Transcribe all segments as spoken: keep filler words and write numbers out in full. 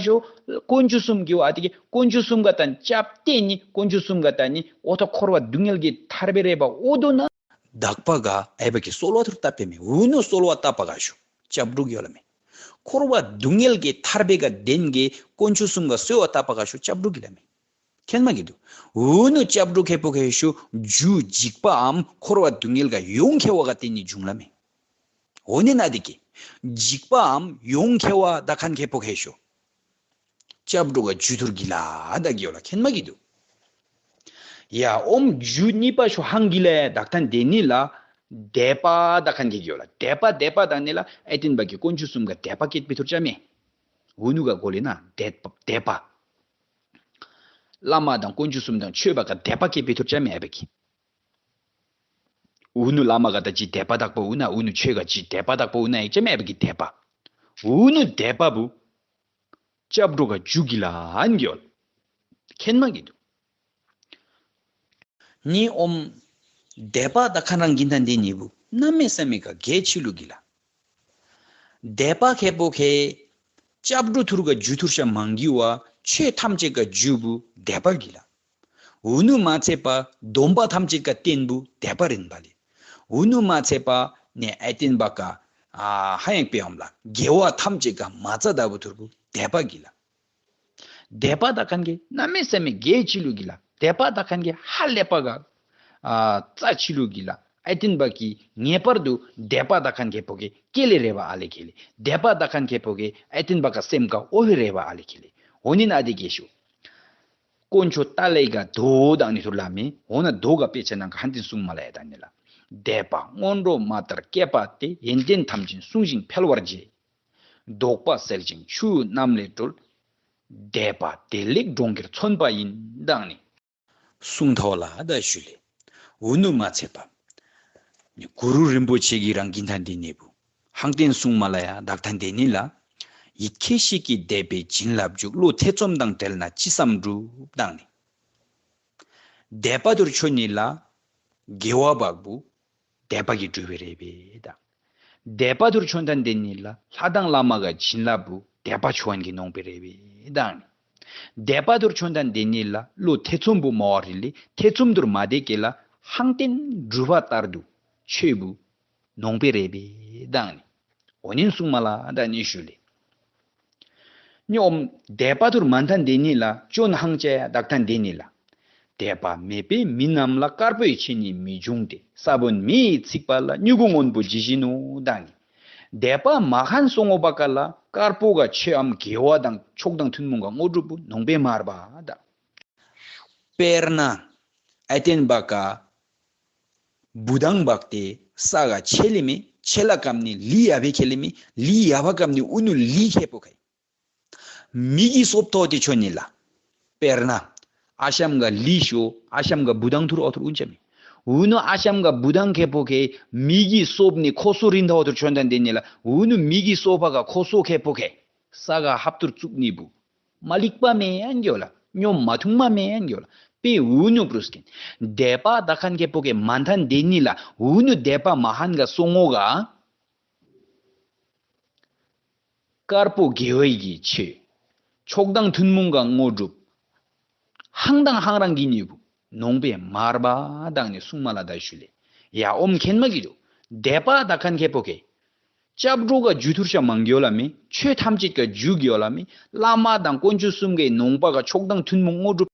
ཤོ། དཀོན་མཆོག་གསུམ་གྱི་བ་དེ་གི་དཀོན་མཆོག་གསུམ་ག་ད་ནི་སྐྱབས་བསྟེན་ནི་དཀོན་མཆོག་གསུམ་ག་ད་ནི་འོ་ད་འཁོར་བ་སྡུག་བསྔལ་གྱི་ཐར་པའི་རེ་བ་འོ་དོ་ན། དག་པ་ག་ཨེ་བ་གི་གསོལ་བ་ཐུར་བཏབ་པའི་མེ་འུ་ནུ་གསོལ་བ་བཏབ་པ་ག་ཤོ་སྐྱབས་འགྲོ་གི་ཡོད་ལ་མེ། འཁོར་བ་སྡུག་བསྔལ་གྱི་ཐར་པའི་ག་དེན་གི་དཀོན་མཆོག་གསུམ་ག་གསོལ་བ་བཏབ་པ་ག་ཤོ་སྐྱབས་འགྲོ་གི་ལ་མེ། མཁྱེན་མ་གི་འདུག་འུ་ནུ་སྐྱབས་འགྲོ་ཁེ་པོ་ཁེ་ཤོ་རྒྱུ་འཇིགས་པའམ་འཁོར་བ་སྡུག་བསྔལ་ག་ཡོང་ཁེ་བ་ག་དེ་ནི་འབྱུང་ལ་མེ། འོ་ནི་ན་དེ་གི་འཇིགས་པའམ་ཡོང་ཁེ་བ་ད་ཁན་ཁེ་པོ་ཁེ་ཤོ་སྐྱབས་འགྲོ་ག་རྒྱུ་ཐུར་གི་ལ་ད་གི་ཡོད་ལ་མཁྱེན་མ་གི་འདུག་ཡ་ཨོམ་རྒྱུ་གཉིས་པ་ཤོ་ཧང་གི་ལ་དག་ཐན་དེ་ནི་ལ་དད་པ་ད་ཁན་ཁེ་གི་ཡོད་ལ། དད་པ་དད་པ་དག་ནི་ལ་ཨེ་ཏིན་པ་གི་དཀོན་མཆོག་གསུམ་ག་དད་པ་སྐྱེད་པའི་ཐུར་ཅ་མེ། འུ་ནུ་ག་གོ་ལེ་ན་དད་པ་དད་པ། བླ་མ་དང་དཀོན་མཆོག་གསུམ་དང་ཆོས་པ་ག་དད་པ་སྐྱེད་པའི་ཐུར་ཅ་མེ་ཨེ་བ་གི། འུ་ནུ་བླ་མ་ག་ད་ཅི་དད་པ་དག་པོ་འུ་ན་འུ་ནུ་ཆོས་ག་ཅི་དད་པ་དག་པོ་འུ་ན་ཨེ་ཅ་མེ་ཨེ་བ་གི་དད་པ། འུ་ནུ་དད་པ་བུ། སྐྱབས་འགྲོ་ག་རྒྱུ་གི་ལ་ཨན་གི་ཡོད། མཁྱེན་མ་གི་འདུག་ནི་ཨོམ། དད་པ་ད་ཁ་རང་གིན་ཐན་དེ་ནི་བུ་གནམ་མེད་ས་མེད་ག་གལ་ཆི་ལུ་གི་ལ། དད་པ་ཁེ་པོ་ཁེ། སྐྱབས་འགྲོ་ཐུར་ག་རྒྱུ་ཐུར་ཤ་མང་གི་བ་ཆོས་ཐམས་ཅད་ག་རྒྱུ་བུ་དད་པ་གི་ལ། འུ་ནུ་མ་ཚད་པ་སྡོམ་པ་ཐམས་ཅད་ཀ་བརྟེན་བུ་དད་པ་རིན་པ་ལེ། འུ་ནུ་མ་ཚད་པ་ནས་ཨེ་བརྟེན་པ་ཀ་ཨ་ཧ་ཡང་པེ་འམ་ལ་དགེ་བ་ཐམས་ཅད་ཀ་མ་རྩ་ད་བུ་ཐུར་བུ་དད་པ་གི་ལ། དད་པ་ད་ཁན་གི་གནམ་མེད་ས་མེད་གལ་ཆི་ལུ་གི་ལ། དད་པ་ད་ཁན་གི་ཧ་ལས་པ་ག་ཨ་རྩ་ཆི་ལུ་གི་ལ། ཨེ་བརྟེན་པ་ཀི་ངེས་པར་དུ་དད་པ་ད་ཁན་ཁེ་པོ་ཀི་ཀེ་ལེ་རེ་བ་ཨ་ལེ་ཁེ་ལེ། དད་པ་ད་ཁན་ཁེ་པོ་ཀི་ཨེ་བརྟེན་པ་ཀ་སེམས་ཀ་ཨོ་ཧི་རེ་བ་ཨ་ལེ་ཁེ་ལེ། འོ་ནི་ན་དེ་གེ་ཤོ། དཀོན་མཆོག་ཏཱ་ལའི་ག་དོ་དང་ནི་ཐུར་ལ་མེ། འོ་ན་དོ་ག་དཔེ་ཆ་ནང་ག་ཧན་ཏིན་གསུང་མ་ལ་ཡ་དང་ནི་ལ། དད་པ་སྔོན་འགྲོ་མ་ལྟར་བསྐྱེད་པ་སྟེ། ཡོན་ཏན་ཐམས་ཅད་བསྲུང་ཞིང་འཕེལ་བར་བྱེད། བདོག་པ་སེལ་ཞིང་ཆུ་བོའི་གནམ་ལས་སྒྲོལ། དད་པ་དེ་ལེགས་གྲོང་ཁྱེར་མཚོན་པ་ཡིན་དང་ནི། གསུང་ཐོག་ལ་ད་ཞུ་ལེ། འུ་ནུ་མ་ཚད་པ། གུ་རུ་རིན་པོ་ཆེ་གི་རང་གིན་ཐན་དེ་ནི་བུ། ཧང་ཏེན་གསུང་མ་ལ་ཡ་དག་ཐན་དེ་ནི་ལ། ཡིད་ཁྱེད་ཤེས་ཀྱི་དད་པའི་བྱིན་རླབས་འཇུག་བློ་ཐེ་ཚོམ་དང་བྲལ་ན་ཅི་བསམ་འགྲུབ་དང་ནི། དད་པ་དུར་ཆོ་ནི་ལ། དགེ་བ་བག་བུ། དད་པ་གི་འགྲུབ་པའི་རེ་བའི་དང་། དད་པ་དུར་ཆོ་ཐན་དེ་ནི་ལ་ལྷ་དང་བླ་མ་ག་བྱིན་རླབས་བུ་དད་པ་ཆོ་ཨན་གི་ནོང་པའི་རེ་བའི་དང་། དད་པ་དུར་ཆོ་ཐན་དེ་ནི་ལ་བློ་ཐེ་ཚོམ་བུ་མ་བ་རི་ལི་ཐེ་ཚོམ་དུར་མ་དེ་ཀེ་ལ་ཧང་ཏེན་སྒྲུབ་པ་ལྟར་དུ་ཆོས་བུ་ནོང་པའི་རེ་བའི་དང་ནི། འོ་ནི་གསུང་མ་ལ་ད་ནི་ཞུ་ལེ། ཉོམ། དད་པ་དུར་མན་ཐན་དེ་ནི་ལ་ཅོན་ཧང་ཅ་ཡ་དག་ཐན་དེ་ནི་ལ། དད་པ་མེད་པའི་མི་རྣམས་ལ། དཀར་པོའི་ཆོས་ཉིད་མི་འབྱུང་སྟེ། ས་བོན་མེ་ཡིས་ཚིག་པ་ལ། མྱུ་གུ་སྔོན་པོ་ཇི་བཞིན་ནོ་དང་ནི། དད་པ་མ་ཧན་སོང་ངོ་བ་ཀ་ལ་དཀར་པོ་ག་ཆོས་ཨམ་དགེ་བ་དང་མཆོག་དང་ཐུན་མོང་ག་དངོས་གྲུབ་བུ་ནོང་པའི་མར་བ་དང་། དཔེར་ན། ཨེ་ཏེན་བ་ཀ་བུ་དང་བག་སྟེ་ས་ག་ཆེ་ལི་མེ་ཆེ་ལ་ཀམ་ནི་ལི་ཡ་བེ་ཁེ་ལི་མེ་ལི་ཡ་བ་ཀམ་ནི་ཨུ་ནུ་ལི་ཁེ་པོ་ཁེ། མིག་གི་སོབ་ཐོག་དེ་ཆོ་ནི་ལ། དཔེར་ན། ཨ་ཤམ་ག་ལི་ཤོ་ཨ་ཤམ་ག་བུ་དང་ཐུར་ཨོ་ཐུར་ཨུན་ཅ་མི། ཨུ་ནུ་ཨ་ཤམ་ག་བུ་དང་ཁེ་པོ་ཁེ་མིག་གི་སོབ་ནི་ཁོ་སོ་རིན་ཐོག་ཐུར་ཆོ་ན་དེ་ནི་ལ་ཨུ་ནུ་མིག་གི་སོབ་བ་ག་ཁོ་སོ་ཁེ་པོ་ཁེ། ས་ག་ཧབ་ཐུར་བཙུགས་ནི་བུ། མ་ལིག་པ་མེ་ཨན་གྱོ་ལ། ཉོ་མ་ཐུང་མ་མེ་ཨན་གྱོ་ལ། པེ་ཨུ་ནུ་པྲུས་ཀིན། དད་པ་ད་ཁན་ཁེ་པོ་ཁེ་མན་ཐན་དེ་ནི་ལ་ཨུ་ནུ་དད་པ་མ་ཧན་ག་སོ་ངོ་ག་དཀར་པོ་དགེ་བའི་གི་ཆོས། མཆོག་དང་ཐུན་མོང་ག་དངོས་གྲུབ། ཧང་དང་ཧང་རང་གི་ཉེ་བུ། ནོང་པའི་མར་བ་དང་ནི་གསུང་མ་ལ་ད་ཞུ་ལེ། ཡ་ཨོམ་མཁྱེན་མ་གི་རུ། དད་པ་ད་ཁན་ཁེ་པོ་ཁེ། སྐྱབས་འགྲོ་ག་རྒྱུ་ཐུར་ཤ་མང་གི་ཡོ་ལ་མེ། ཆོས་ཐམས་ཅད་ག་རྒྱུ་གི་ཡོ་ལ་མེ། བླ་མ་དང་དཀོན་མཆོག་གསུམ་གའི་ནོང་པ་ག་མཆོག་དང་ཐུན་མོང་དངོས་གྲུབ།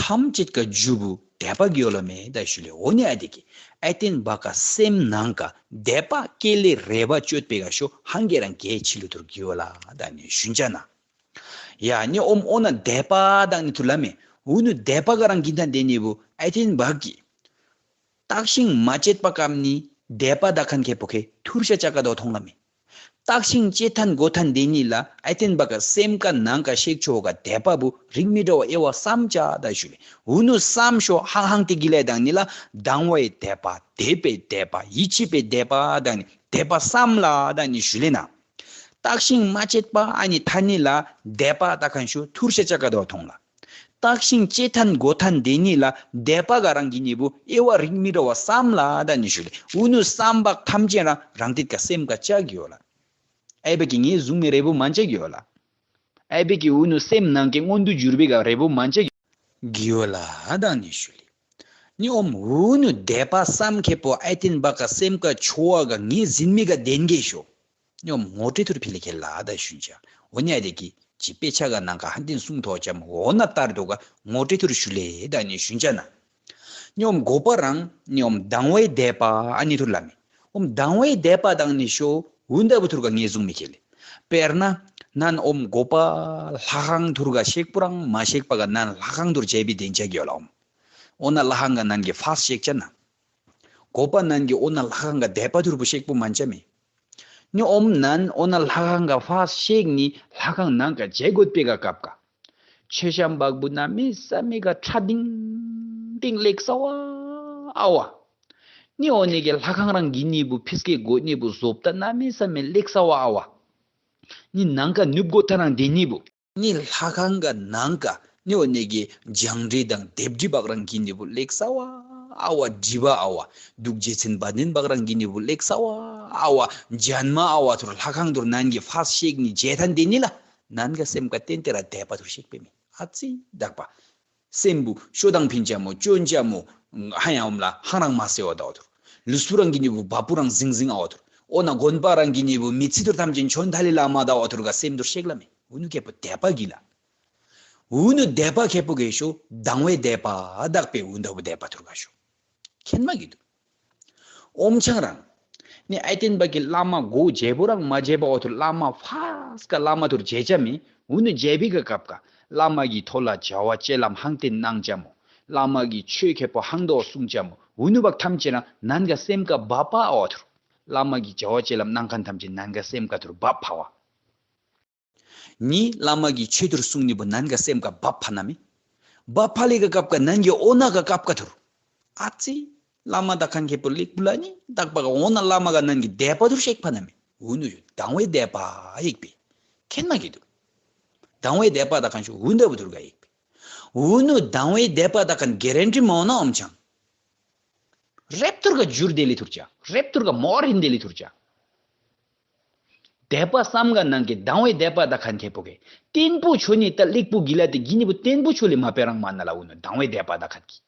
ཐམས་ཅད་ཀ་རྒྱུ་བུ་དད་པ་གི་ཡོ་ལ་མེ་ད་ཞུ་ལེ། འོ་ནི་ཨ་དེ་གི་ཨེ་ཏེན་བ་ཀ་སེམས་ནང་ཀ་དད་པ་ཀེ་ལེ་རེ་བ་ཅོད་པེ་ག་ཤོ་ཧང་གེ་རང་གེ་ཆི་ལུ་ཐུར་གི་ཡོ་ལ་ད་ནི་ཞུན་ཅ་ན། ཡ་ནི་ཨོམ་ཨོ་ན་དད་པ་དང་ནི་ཐུར་ལ་མེ། འུ་ནུ་དད་པ་ག་རང་གི་ད་དེ་ནི་བུ་ཨེ་ཏེན་བ་ཀི། བརྟགས་ཤིང་མ་དཔྱད་པ་ཀམ་ནི་དད་པ་ད་ཁན་ཁེ་པོ་ཁེ་ཐུར་ཤ་ཅ་ཀ་དོ་ཐོང་ལ་མེ། བརྟགས་ཤིང་དཔྱད་ཐན་གོ་ཐན་དེ་ཉིད་ལ་ཨེ་ཏེན་བ་ཀ་སེམས་ཀ་ནང་ཀ་ཤེག་ཆོ་ག་དད་པ་བུ་རིགས་མི་འདྲ་བ་དབྱེ་བ་བསམ་ཅ་ད་ཞུ་ལེ། འུ་ནུ་བསམ་ཤོ་ཧང་ཧང་ཏེ་གི་ལེ་དང་ནི་ལ་དང་བའི་དད་པ་དད་པའི་དད་པ་ཡིད་ཆེས་པའི་དད་པ་དང་ནི་དད་པ་བསམ་ལ་དང་ནི་ཞུ་ལེ་ན། བརྟགས་ཤིང་མ་དཔྱད་པ་ཨ་ནི་ཐ་ནི་ལ་དད་པ་ད་ཁན་ཤོ་ཐུར་ཤ་ཅ་ཀ་དོ་ཐོང་ལ། བརྟགས་ཤིང་དཔྱད་ཐན་གོ་ཐན་དེ་ཉིད་ལ་དད་པ་ག་རང་གི་ཉེ་བུ་དབྱེ་བ་རིགས་མི་འདྲ་བ་བསམ་ལ་ད་ནི་ཞུ་ལེ། འུ་ནུ་བསམ་པ་ཐམས་ཅད་རང་རང་དེ་ཀ་སེམས་ཀ་ཅ་གི་ཡོ་ལ། ཨེ་བ་ཀི་ངེ་གཟུང་མེ་རེ་བུ་མན་ཅ་གི་ཡོ་ལ། ཨའི་བི་གི་འུ་ནུ་སེམས་ནང་གི་མངོན་དུ་གྱུར་པའི་ག་རེ་བོ་མན་ཆ་གི་ཡོད་ལ་དང་ནི་ཞུ་ལེ། ནི་ཨོམ་འུ་ནུ་དད་པ་བསམ་ཁེ་པོ་ཨའི་ཏེན་བ་ག་སེམས་ཀ་ཆོ་བ་ག་ངེས་ཟིན་མི་ག་དེན་གེ་ཤོ། ནི་ཨོམ་ངོ་སྤྲོད་ཐུར་ཕི་ལེ་ཁེ་ལ་དང་ཞུན་ཆ། འོ་ནི་ཨ་དེ་གི་ཅི་དཔེ་ཆ་ག་ནང་ག་ཧན་ཏིན་གསུང་ཐོག་ཅམ་འོ་ན་ལྟར་དུ་ག་ངོ་སྤྲོད་ཐུར་ཞུ་ལེ་དང་ནི་ཞུན་ཆ་ན། ནི་ཨོམ་གོ་པ་རང་ནི་ཨོམ་དང་བའི་དད་པ་ཨ་ནི་ཐུར་ལ་མེ། ཨོམ་དང་བའི་དད་པ་དང་ནི་ཤོ་འུ་འདབ་བུ་ཐུར་ག་ངེས་བཟུང་མི་ཁེ་ལེ། དཔེར་ན། ནན་ཨོམ་གོ་པ་ལྷ་ཁང་ཐུར་ག་ཤེག་པོ་རང་མ་ཤེག་པ་ག་ནན་ལྷ་ཁང་ཐུར་བྱས་པའི་དེན་ཆ་གི་ཡོད་ལ་ཨོམ། འོ་ན་ལྷ་ཁང་ག་ནན་གི་ཕ་སི་ཤེག་ཆ་ན། གོ་པ་ནན་གི་འོ་ན་ལྷ་ཁང་ག་དད་པ་ཐུར་བུ་ཤེག་པོ་མན་ཆ་མེ། ནི་ཨོམ་ནན་འོ་ན་ལྷ་ཁང་ག་ཕ་སི་ཤེག་ནི་ལྷ་ཁང་ནང་ག་ཇེ་གོད་པེ་ག་ཀབ་ག་མཆོད་བཤམས་འབག་བུ་ན་མི་ས་མི་ག་ཁྲ་ལྡིང་ལྡིང་ལེགས་ས་བ་ཨ་བ། ནི་འོ་ནི་གི་ལྷ་ཁང་རང་གི་ནི་བུ་ཕི་སྐེ་གོ་ནི་བུ་བཟོ་ལྟ་ན་མི་ས་མི་ལེགས་ས་བ་ཨ་བ། ནི་ནང་ག་ནུབ་གོ་ཐ་རང་དེ་ནི་བུ། ནི་ལྷ་ཁང་ག་ནང་ག་ནི་འོ་ནི་གི་ལྗང་འདྲི་དང་ལྡེབས་འདྲི་བག་རང་གི་ནི་བུ་ལེགས་ས་བ་ཨ་བ། འདྲི་བ་ཨ་བ། འདུག་རྗེ་བཙུན་བ་དན་བག་རང་གི་ནི་བུ་ལེགས་ས་བ་ཨ་བ། ལྗན་མ་ཨ་བ་ཐུར་ལྷ་ཁང་ཐུར་ནན་གི་ཕ་སི་ཤེག་ནི་ཇེ་ཐན་དེ་ནི་ལ། ནན་ག་སེམས་ཀ་ཏན་ཏེ་ར་དད་པ་ཐུར་ཤེག་པེ་མི་ཨ་ཙི་དག་པ། སེམས་བུ་ཤོ་དང་ཕིན་ཅ་མོ་ཅོན་ཅ་མོ། ཧ་ཡང་འོམ་ལ་ཧང་རང་མ་སེ་བ་དའོ་ཐུར། ལུས་པོ་རང་གི་ནི་བུ་བ་པུ་རང་ཟིང་ཟིང་ཨའོ་ཐུར། འོ་ན་དགོན་པ་རང་གི་ནི་བུ་མི་ཚི་ཐུར་ཐམས་ཅད་ཆོན་ཐ་ལི་ལ་མ་དའོ་ཐུར་ག་སེམས་ཐུར་ཤེག་ལ་མེ། འུ་ནུ་ཁེ་པོ་དད་པ་གི་ལ། འུ་ནུ་དད་པ་ཁེ་པོ་གེ་ཤོ་དང་བའི་དད་པ་དག་པེ་འུ་འདབ་བུ་དད་པ་ཐུར་ག་ཤོ། ཁེན་མ་གི་དུ། ཨོམ་ཆང་རང་། ནི་ཨའི་ཏེན་བ་གི་བླ་མ་གོ་ཇེ་བོ་རང་མ་ཇེ་བ་འོ་ཐུར་བླ་མ་ཕ་སི་ག་བླ་མ་ཐུར་ཇེ་ཅ་མི། འུ་ནུ་ཇེ་བི་ག་ཀབ་ག་བླ་མ་གི་ཐོ་ལ་བྱ་བ་ཅེ་ལམ་ཧང་ཏེན་ནང་ཅ་མོ། བླ་མ་གི་ཆོས་ཁེ་པོ་ཧང་དོ་གསུང་ཅ་མོ། འུ་ནུ་བག་ཐམས་ཅད་རང་ནན་ག་སེམས་ཀ་བབ་པ་འོ་ཐུར། བླ་མ་གི་བྱ་བ་ཅེ་ལམ་ནང་ཁན་ཐམས་ཅད་ནན་ག་སེམས་ཀ་ཐུར་བབ་ཕ་བ། ནི་བླ་མ་གི་ཆོས་ཐུར་གསུང་ནི་བུ་ནན་ག་སེམས་ཀ་བབ་ཕ་ན་མི། བབ་ཕ་ལི་ག་ཀབ་ག་ནན་གི་འོ་ན་ག་ཀབ་ག་ཐུར། ཨ་ཙི། བླ་མ་དག་ཁན་ཁེ་པོ་ལེགས་པུ་ལ་ནི་དག་པ་ག་འོ་ན་བླ་མ་ག་ནན་གི་དད་པ་ཐུར་ཤེག་ཕ་ན་མི། འུ་ནུ་ཡོ་དང་བའི་དད་པ་ཡིག་པེ། ཁེན་མ་གི་དུ། དང་བའི་དད་པ་དག་ཁན་ཤོ་འུ་འདབ་བུ་ཐུར་ག་ཡིག་པེ། འུ་ནུ་དང་བའི་དད་པ་དག་ཁན་གེ་རན་ཊི་མ་འོ་ན་ཨོམ་ཆང་། རེབ་ཐུར་ག་ཇུར་དེ་ལི་ཐུར་ཅ། རེབ་ཐུར་ག་མོ་རིན་དེ་ལི་ཐུར་ཅ། དད་པ་བསམ་ག་ནང་གི་དང་བའི་དད་པ་དག་ཁན་ཁེ་པོ་གེ། ཏེན་པོ་ཆོ་ནི་ཏ་ལེགས་པུ་གི་ལ་ཏེ་གི་ནི་བུ་ཏེན་པོ་ཆོ་ལི་མ་པེ་རང་མ་ན་ལ་འུ་ནུ་དང་བའི་དད་པ་དག་ཁན་གི།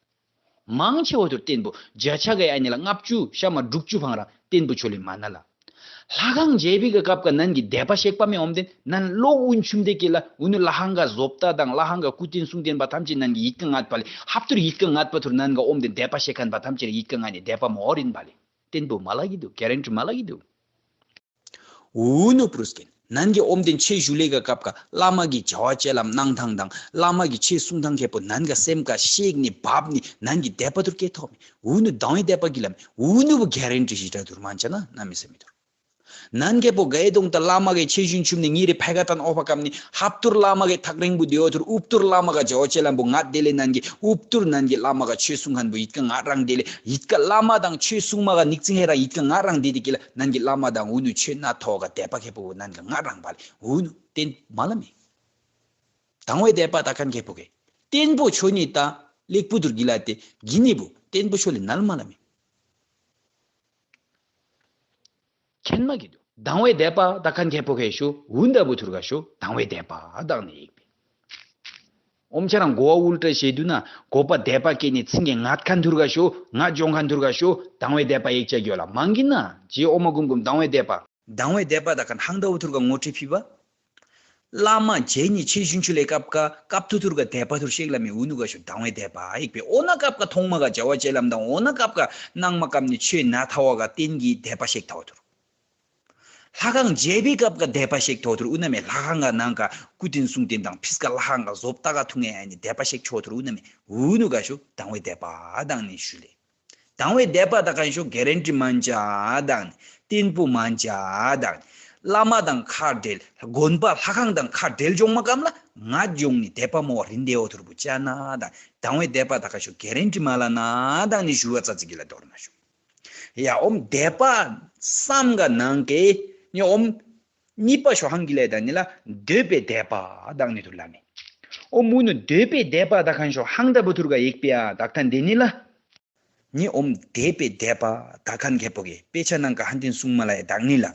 མང་ཆེ་བོ་ཐུར་ཏེན་པོ་ཇ་ཆ་ག་ཡ་ནི་ལ་ལྔ་བཅུ་ཤ་མ་དྲུག་ཅུ་ཕང་རང་ཏེན་པོ་ཆོ་ལི་མ་ན་ལ། ལྷ་ཁང་ཇེ་བི་ག་ཀབ་ག་ནན་གི་དད་པ་ཤེག་པ་མེ་ཨོམ་ཏེན་ནན་ལོ་འུན་ཆུམ་དེ་ཀེ་ལ་འུ་ནུ་ལྷ་ཁང་ག་བཟོ་ལྟ་དང་ལྷ་ཁང་ག་སྐུ་རྟེན་གསུང་རྟེན་པ་ཐམས་ཅད་ནན་གི་ཡིད་ཀ་ངད་པ་ལི་ཧབ་ཐུར་ཡིད་ཀ་ངད་པ་ཐུར་ནན་ག་ཨོམ་ཏེན་དད་པ་ཤེག་ཁན་པ་ཐམས་ཅད་ཡིད་ཀ་ངད་ནི་དད་པ་མོ་རིན་པ་ལི། ཏེན་པོ་མ་ལ་གི་དུ་གེ་རན་ཊི་མ་ལ་གི་དུ། འུ་ནུ་པུ་རུས་ཀེན་ནན་གི་ཨོམ་ཏེན་ཆེ་ཞུ་ལེ་ག་ཀབ་ག་བླ་མ་གི་བྱ་བ་ཅེ་ལམ་གནང་ཐང་དང་བླ་མ་གི་ཆེ་གསུང་ཐང་ཁེ་པོ་ནན་ག་སེམས་ཀ་ཤེག་ནི་བབ་ནི་ནན་གི་དད་པ་ཐུར་ཀེ་ཐོག་མི། འུ་ནུ་དང་བའི་དད་པ་གི་ལམ་འུ་ནུ་བུ་གེ་རན་ཊི་ཞི་ཏྲ་ཐུར་མན་ཆ་ན་ན་མི་སེ་མི་ཐུར། ནན་ཁེ་པོ་གའི་དོང་ཏ་བླ་མ་གི་ཆེ་ཞུན་ཆུམ་ནི་ཉི་རེ་ཕའི་ག་ཏན་ཨོ་ཕ་ཀམ་ནི་ཧབ་ཐུར་བླ་མ་གི་ཐག་རིང་བུ་དེའོ་ཐུར་ཨུབ་ཐུར་བླ་མ་ག་བྱ་བ་ཅེ་ལམ་བུ་ངད་དེ་ལེ་ནན་གི་ཨུབ་ཐུར་ནན་གི་བླ་མ་ག་ཆོས་གསུང་ཁན་བུ་ཡིད་ཀ་ངད་རང་དེ་ལེ་ཡིད་ཀ་བླ་མ་དང་ཆོས་གསུང་མ་ག་ནིག་ཙིང་ཧེ་རང་ཡིད་ཀ་ངད་རང་དེ་དེ་ཀེ་ལ་ནན་གི་བླ་མ་དང་འུ་ནུ་ཆོས་ན་ཐོ་ག་དད་པ་ཁེ་པོ་བུ་ནན་ག་ངད་རང་པ་ལེ་འུ་ནུ་ཏེན་མ་ལ་མེ། དང་བའི་དད་པ་དག་ཁན་ཁེ་པོ་གེ། ཏེན་པོ་ཆོ་ནི་ཏ་ལེགས་པུ་ཐུར་གི་ལ་ཏེ་གི་ནི་བུ་ཏེན་པོ་ཆོ་ལི་ནལ་མ་ལ་མེ། ཁེན་མ་གི་དུ། དང་བའི་དད་པ་དག་ཁན་ཁེ་པོ་གེ་ཤོ་འུ་འདབ་བུ་ཐུར་ག་ཤོ་དང་བའི་དད་པ་དག་ནི་ཡིག་པེ། ཨོམ་ཆ་རང་གོ་བ་ཨུལ་ཏྲ་ཞེ་དུ་ན་གོ་པ་དད་པ་ཀེ་ནི་ཚིང་གེ་ངད་ཁན་ཐུར་ག་ཤོ་ངད་ཇོང་ཁན་ཐུར་ག་ཤོ་དང་བའི་དད་པ་ཡིག་ཆ་གི་ཡོ་ལ་མང་གི་ན་ཇེ་ཨོ་མ་གུམ་གུམ་དང་བའི་དད་པ། དང་བའི་དད་པ་དག་ཁན་ཧང་ད་བུ་ཐུར་ག་ངོ་ཁྲི་ཕི་བ། བླ་མ་ཇེ་ནི་ཆེ་ཞུན་ཆུ་ལེ་ཀབ་ཀ་ཀབ་ཐུ་ཐུར་ག་དད་པ་ཐུར་ཤེག་ལ་མེ་འུ་ནུ་ག་ཤོ་དང་བའི་དད་པ་ཡིག་པེ། འོ་ན་ཀབ་ཀ་ཐོང་མ་ག་བྱ་བ་ཅེ་ལམ་དང་འོ་ན་ཀབ་ཀ་ནང་མ་ཀབ་ནི་ཆོས་ན་ཐ་བ་ག་ཏེན་གི་དད་པ་ཤེག་ཐ་བ་ཐུར། ལྷ་ཁང་ཇེ་བི་ཀབ་ཀ་དད་པ་ཤེག་ཐ་བ་ཐུར་འུ་ན་མེ། ལྷ་ཁང་ག་ནང་ག་སྐུ་རྟེན་གསུང་རྟེན་དང་ཕིས་ཀ་ལྷ་ཁང་ག་བཟོ་ལྟ་ག་ཐུང་ངེ་ཡ་ནི་དད་པ་ཤེག་ཆོ་ཐུར་འུ་ན་མེ། འུ་ནུ་ག་ཤོ་དང་བའི་དད་པ་དག་ནི་ཞུ་ལེ། དང་བའི་དད་པ་དག་ཁན་ཤོ་གེ་རན་ཊི་མན་ཆ་དག་ནི་ཏེན་པོ་མན་ཆ་དག་ནི་བླ་མ་དང་ཁ་བྲལ་དགོན་པ་ལྷ་ཁང་དང་ཁ་བྲལ་ཇོང་མ་ཀམ་ལ་ངད་ཇོང་ནི་དད་པ་མོ་བ་རིན་དེའོ་ཐུར་བུ་ཅ་ན་དག་ནི་དང་བའི་དད་པ་དག་ཁན་ཤོ་གེ་རན་ཊི་མ་ལ་ན་དག་ནི་ཞུ་བ་ཙ་ཙི་གི་ལ་དོར་ན་ཤོ། ཡ་ཨོམ་དད་པ་བསམ་ག་ནང་གེ་ནི་ཨོམ་གཉིས་པ་ཤོ་ཧང་གི་ལ་དག་ནི་ལ་འདོད་པའི་དད་པ་དག་ནི་ཐུར་ལ་མེ། ཨོ་མུ་ནུ་འདོད་པའི་དད་པ་དག་ཁན་ཤོ་ཧང་ད་བུ་ཐུར་ག་ཡིག་པེ་ཡ་དག་ཐན་དེ་ནི་ལ། ནི་ཨོམ་དད་པའི་དད་པ་དག་ཁན་ཁེ་པོ་གེ་དཔེ་ཆ་ནང་ག་ཧན་ཏིན་གསུང་མ་ལ་ཡ་དག་ནི་ལ།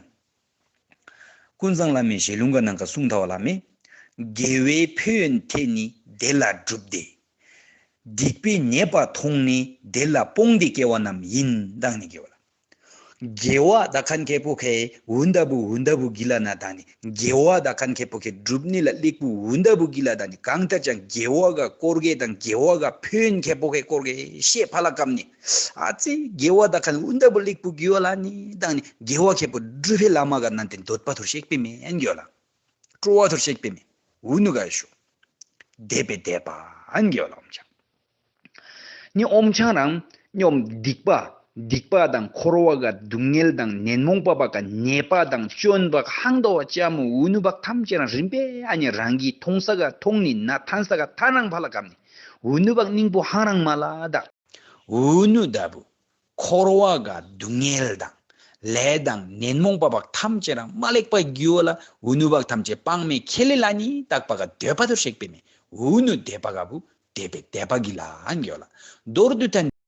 ཀུན་བཟང་བླ་མའི་ཞལ་ལུང་ག་ནང་ག་གསུང་ཐ་བ་ལ་མེ། དགེ་བའི་ཕན་ཡོན་དེ་ནི་དེ་ལ་བསྒྲུབས་ཏེ། སྡིག་པའི་ཉེས་པ་མཐོང་ནས་དེ་ལ་སྤོང་སྟེ་སྐྱེ་བ་རྣམས་ཡིན། དང་ནི་དགེ་བ་ལ། དགེ་བ་དག་ཁན་ཁེ་པོ་ཁེ་འུན་ད་བུ་འུན་ད་བུ་གི་ལ་ན་དང་ནི་དགེ་བ་དག་ཁན་ཁེ་པོ་ཁེ་སྒྲུབ་ནི་ལ་ལེགས་པོ་འུན་ད་བུ་གི་ལ་དང་ནི་གང་ལྟར་ཀྱང་དགེ་བ་ག་སྐོར་གེ་དང་དགེ་བ་ག་ཕན་ཁེ་པོ་ཁེ་སྐོར་གེ་ཤེས་ཕ་ལ་ཀམ་ནི། ཨ་ཙི་དགེ་བ་དག་ཁན་འུན་ད་བུ་ལེགས་པོ་གི་ལ་ནི་དང་ནི་དགེ་བ་ཁེ་པོ་སྒྲུབ་ཕེ་ལ་མ་ག་ནན་ཏན་འདོད་པ་ཐུར་ཤེག་པེ་མེ་ཨན་གི་ལ། སྤྲོ་བ་ཐུར་ཤེག་པེ་མེ། འུ་ནུ་ག་ཤོ། དད་པའི་དད་པ་ཨན་གི་ལ་ཨོམ་ཆང་། ནི་ཨོམ་ཆང་རང་ཉོམ་སྡིག་པ། སྡིག་པ་དང་འཁོར་བ་ག་སྡུག་བསྔལ་དང་ཉོན་མོངས་པ་བག་ག་ཉེས་པ་དང་སྐྱོན་བག་ཧང་དོ་བ་ཅ་མོ་འུ་ནུ་བག་ཐམས་ཅད་རང་རིམ་པས་ཨ་ནི་རང་གི་མཐོང་ས་ག་མཐོང་ནི་ན་ཐན་ས་ག་ཐ་རང་ཕ་ལ་ཀམ་ནི་འུ་ནུ་བག་སྙིང་པོ་ཧང་རང་མ་ལ་དག་འུ་ནུ་ད་བུ་འཁོར་བ་ག་སྡུག་བསྔལ་དང་ལས་དང་ཉོན་མོངས་པ་བག་ཐམས་ཅད་རང་མ་ལེགས་པ་གི་ལ་འུ་ནུ་བག་ཐམས་ཅད་སྤང་མེ་ཁེ་ལེ་ལ་ནི་དག་པ་ག་འདོད་པ་ཐུར་ཤེག་པེ་མེ། འུ་ནུ་དད་པ་ག་བུ་དད་པའི་དད་པ་གི་ལ་ཨན་གི་ལ། མདོར་བསྡུས་ཐན་